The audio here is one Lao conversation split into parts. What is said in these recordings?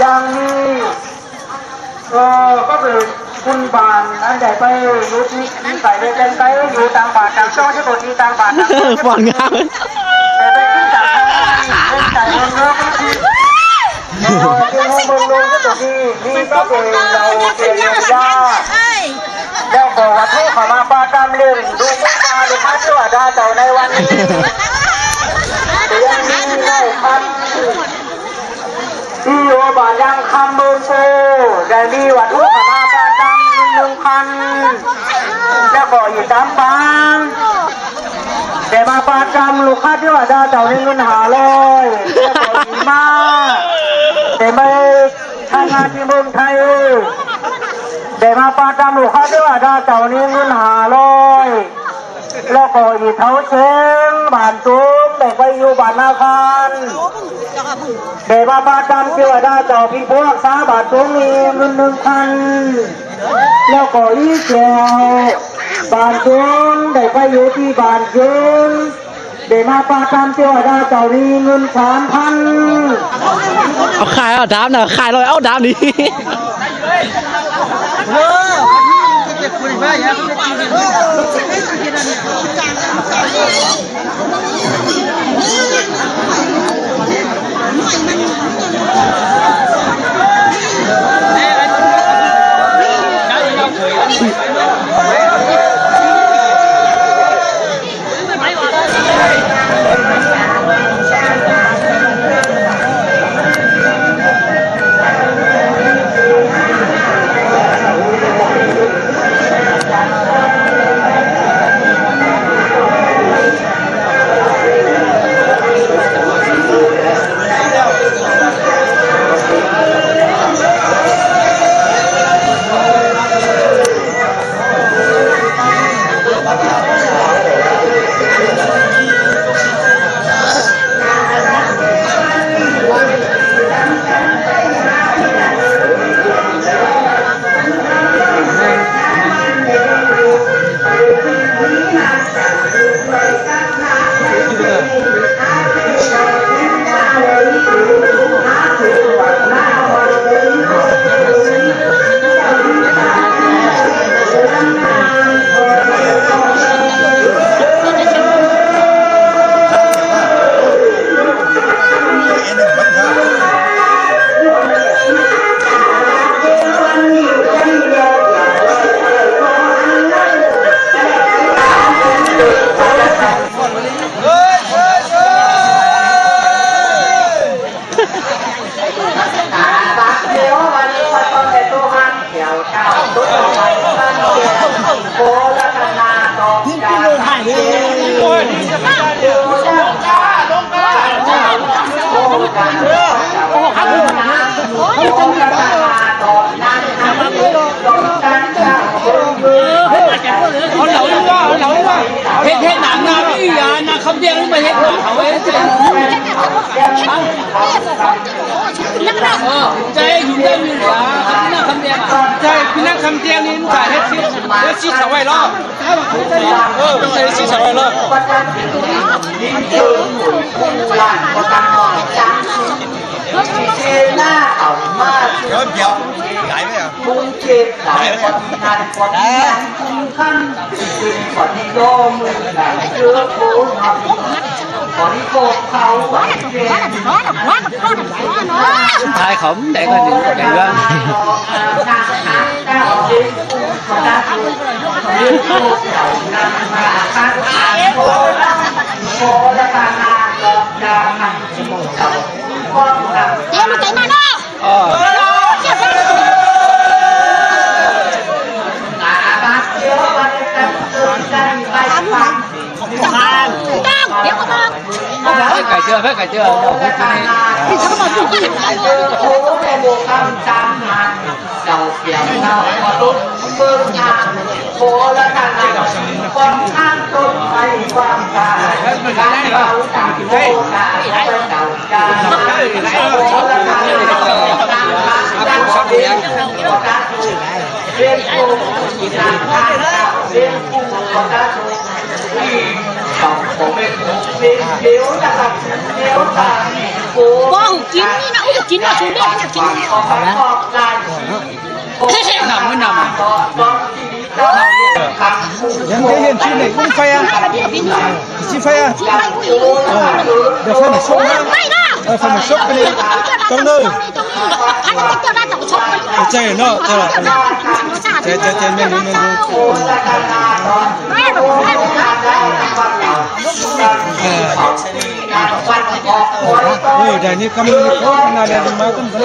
ຢ່າງນີ້ ເອີ ກໍເປັນບຸນບານ ອັນໃດໄປຢູ່ທີ່ໄກແດນໄກ ຢູ່ຕ່າງບ້ານຕ່າງຊ່ອງ ທີ່ບໍ່ມີຕ່າງບ້ານຕ່າງຊ່ອງ ຟ້ອນງາມ ແຕ່ໄປກິນຕາມທາງ ເປັນໃຈເລື່ອງເລື່ອງທີ່ ເອີ ທີ່ເຮົາເບິ່ງລົງທີ່ຕົວນີ້ ນີ້ກໍເປັນເຫຼົ່າເທວະຍາ ແລ້ວກໍວັດຖຸເຂົ້າມາປະຈຳເລື່ອງ ດູກໝູ່ປາລູກຄ້າເທວະດາເຈົ້າໃນວັນນີ້ ກໍຍັງມີໄມ້ຄຳ ທີ່ຢູ່ບ້ານຍາງຄຳເມືອງໂພ ໄດ້ມີວັດຖຸເຂົ້າມາປະຈຳເງິນໜຶ່ງພັນ ແລ້ວກໍອີກສາມປາງ ໄດ້ມາປະຈຳລູກຄ້າເທວະດາເຈົ້ານີ້ເງິນຫ້າຮ້ອຍ ແລ້ວກໍອີກມາ ໄດ້ມາທຳງານທີ່ເມືອງໄທ ໄດ້ມາປະຈຳລູກຄ້າເທວະດາເຈົ້ານີ້ເງິນຫ້າຮ້ອຍ ແລ້ວກໍອີເຖົ້າເຊງບ້ານຕຸງ ໄດ້ໄປຢູ່ບ້ານນາຄານ ໄດ້ມາປະຈຳເທວະດາເຈົ້າພິງພວກສາບ້ານຕຸງນີ້ເງິນໜຶ່ງພັນ ແລ້ວກໍອີແກ້ວບ້ານຕຸງ ໄດ້ໄປຢູ່ທີ່ບ້ານເຊີງ ໄດ້ມາປະຈຳເທວະດາເຈົ້ານີ້ເງິນສາມພັນ. ເອົາຂາຍ ເອົາດາບນະ ຂາຍເລີຍ ເອົາດາບນີ້. ເຮັດ ເຮັດໜັງນາວິທະຍາ ນາງຄຳແດງ ມາເຮັດໜັງເຂົາເອງ. ເອີ ໃຈຢູ່ ໃຈຢູ່ ນາງຄຳແດງ ໃຈ ພີ່ນາງຄຳແດງນີ້ ມັນກະເຮັດຊິ ເຮັດຊິສະໄວເລີຍ. ເອີ ມັນໃສ່ຊິສະໄວເລີຍ. ດຽວ ດຽວ ໄດ້ໄໝອ່ະ? ສຸດທ້າຍເຂົາໄດ້ກັນເດ້ ໄດ້ເລື່ອງ. ເຈົ້າ ມາໄກມາເນາະ. ເອີ ໄປໄກເທື່ອ ໄປໄກເທື່ອ. ເປັນຜູ້ນຳທາງ ເປັນຜູ້ປະກາດ ເປັນຜູ້ ບໍ່ກິນນີ້ນະ ໂອ້ ກິນນະ ກິນນະ ເອົາລະ ນ້ຳມັນນ້ຳ ຍັງໄດ້ເຫັນທີ່ໃນອຸ້ມໄຟອ່ະ ທີ່ໄຟອ່ະ ເອີ ດຽວໄຟມັນສົກນະ ເອີ ໄຟມັນສົກໄປເລີຍ ຕ້ອງເດີ ໃຈເນາະ ເຈົ້າ ໃຈ ໃຈ ໃຈ ແມ່ນຢູ່ ແມ່ນຢູ່ ເອີ ເອີ ໄດ້ນີ້ກຳລັງນີ້ ໂອ້ ນາແລນມາກັນ ເອ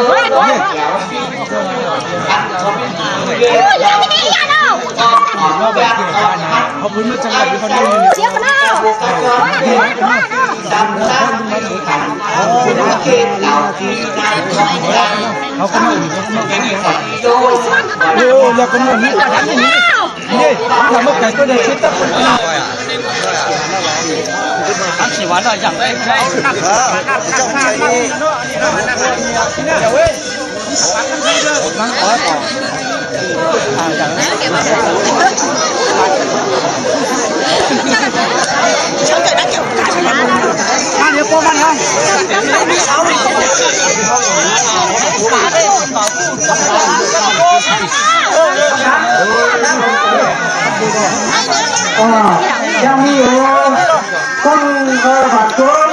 ່າ ຍັງມີຢູ່ ຄົນເອີບາງຄົນ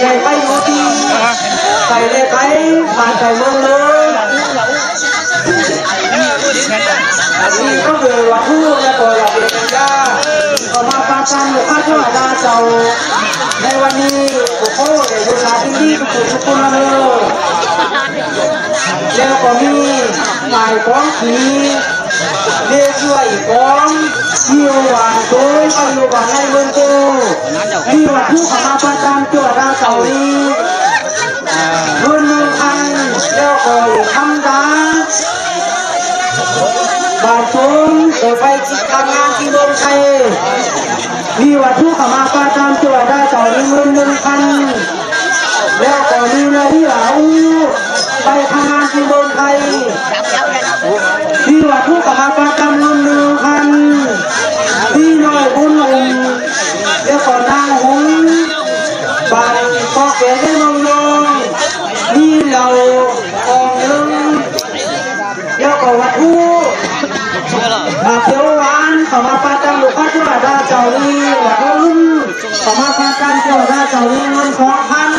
ໄດ້ໄປຢູ່ທີ່ໄກແລະໄກ ບ້ານໄກເມືອງເລີຍ ອັນນີ້ກໍຄືວ່າຜູ້ແລະກໍຢາກເປັນຍາ ກໍມາປະຈຳຢູ່ພະເທວະດາເຈົ້າ ໃນວັນນີ້ ໂອ້ໂຫ ໄດ້ບຸນຫຼາຍທີ່ດີທຸກໆຄົນເລີຍ ແລ້ວກໍມີຫຼາຍກອງທີ່ ເລກດ້ວຍກອງ ທີ່ຢູ່ບ້ານໂຕ ໄປຢູ່ບ້ານໃນເມືອງໂຕ ທີ່ວ່າຜູ້ເຂົ້າມາປະຈຳຕົວດາເຈົ້ານີ້ ເງິນໜຶ່ງພັນ ແລ້ວກໍອີກຄຳດາ ບາດສົມ ໄປກິນທຳງານທີ່ເມືອງໄທ ມີວັດຖຸເຂົ້າມາປະຈຳຕົວດາເຈົ້າ ມີເງິນໜຶ່ງພັນ ແລ້ວກໍມີນາລິລາອູ ໄປທຳງານທີ່ເມືອງໄທ ມີວັດຖຸເຂົ້າມາປະຈຳເງິນໜຶ່ງພັນ ມີນ້ອຍບຸນອຸ່ມ ແລ້ວກໍນາງຫຸງ ບ້ານກອກແກໃນເມືອງຍອງ ມີເຫຼົ້າກອງໜຶ່ງ ແລ້ວກໍວັດຖຸ ໝາກຂຽວຫວານ ເຂົ້າມາປະຈຳລູກຄ້າເທວະດາເຈົ້ານີ້ ວັດຖຸອື່ນ ເຂົ້າມາປະຈຳເທວະດາເຈົ້ານີ້ ເງິນສອງພັນ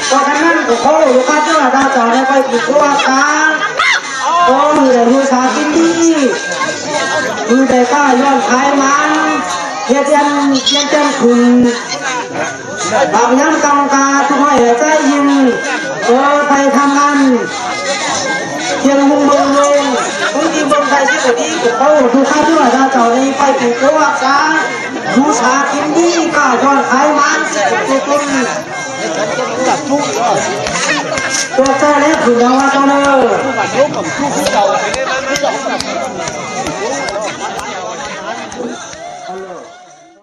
ເພາະສະນັ້ນ ກໍຂໍໃຫ້ລູກຄ້າເທວະດາເຈົ້າໄດ້ໄປປູກປູກຮັກສາ ຂໍໃຫ້ໄດ້ຢູ່ສາກິນດີ ໃຫ້ໄດ້ຄ້າຍອດຂາຍໝານ ເຮັດແຕ່ງ ເຮັດແຕ່ງຂຶ້ນ ບາງຍາມກາງກາ ທຸກໃຫ້ໃຈຍິ້ມ ເອີ ໄປທຳງານ ທຽງຮຸ່ງເບິ່ງໂລງ ຄົນທີ່ເບິ່ງໄດ້ດີກໍດີ ກໍຂໍໃຫ້ລູກຄ້າເທວະດາເຈົ້ານີ້ໄປປູກປູກຮັກສາ ຢູ່ສາກິນດີ ຄ້າຍອດຂາຍໝານ ເສດຖະກິດ ຕົວແຕ່ແລ້ວຄືນອນວ່າເຈົ້າເດີ.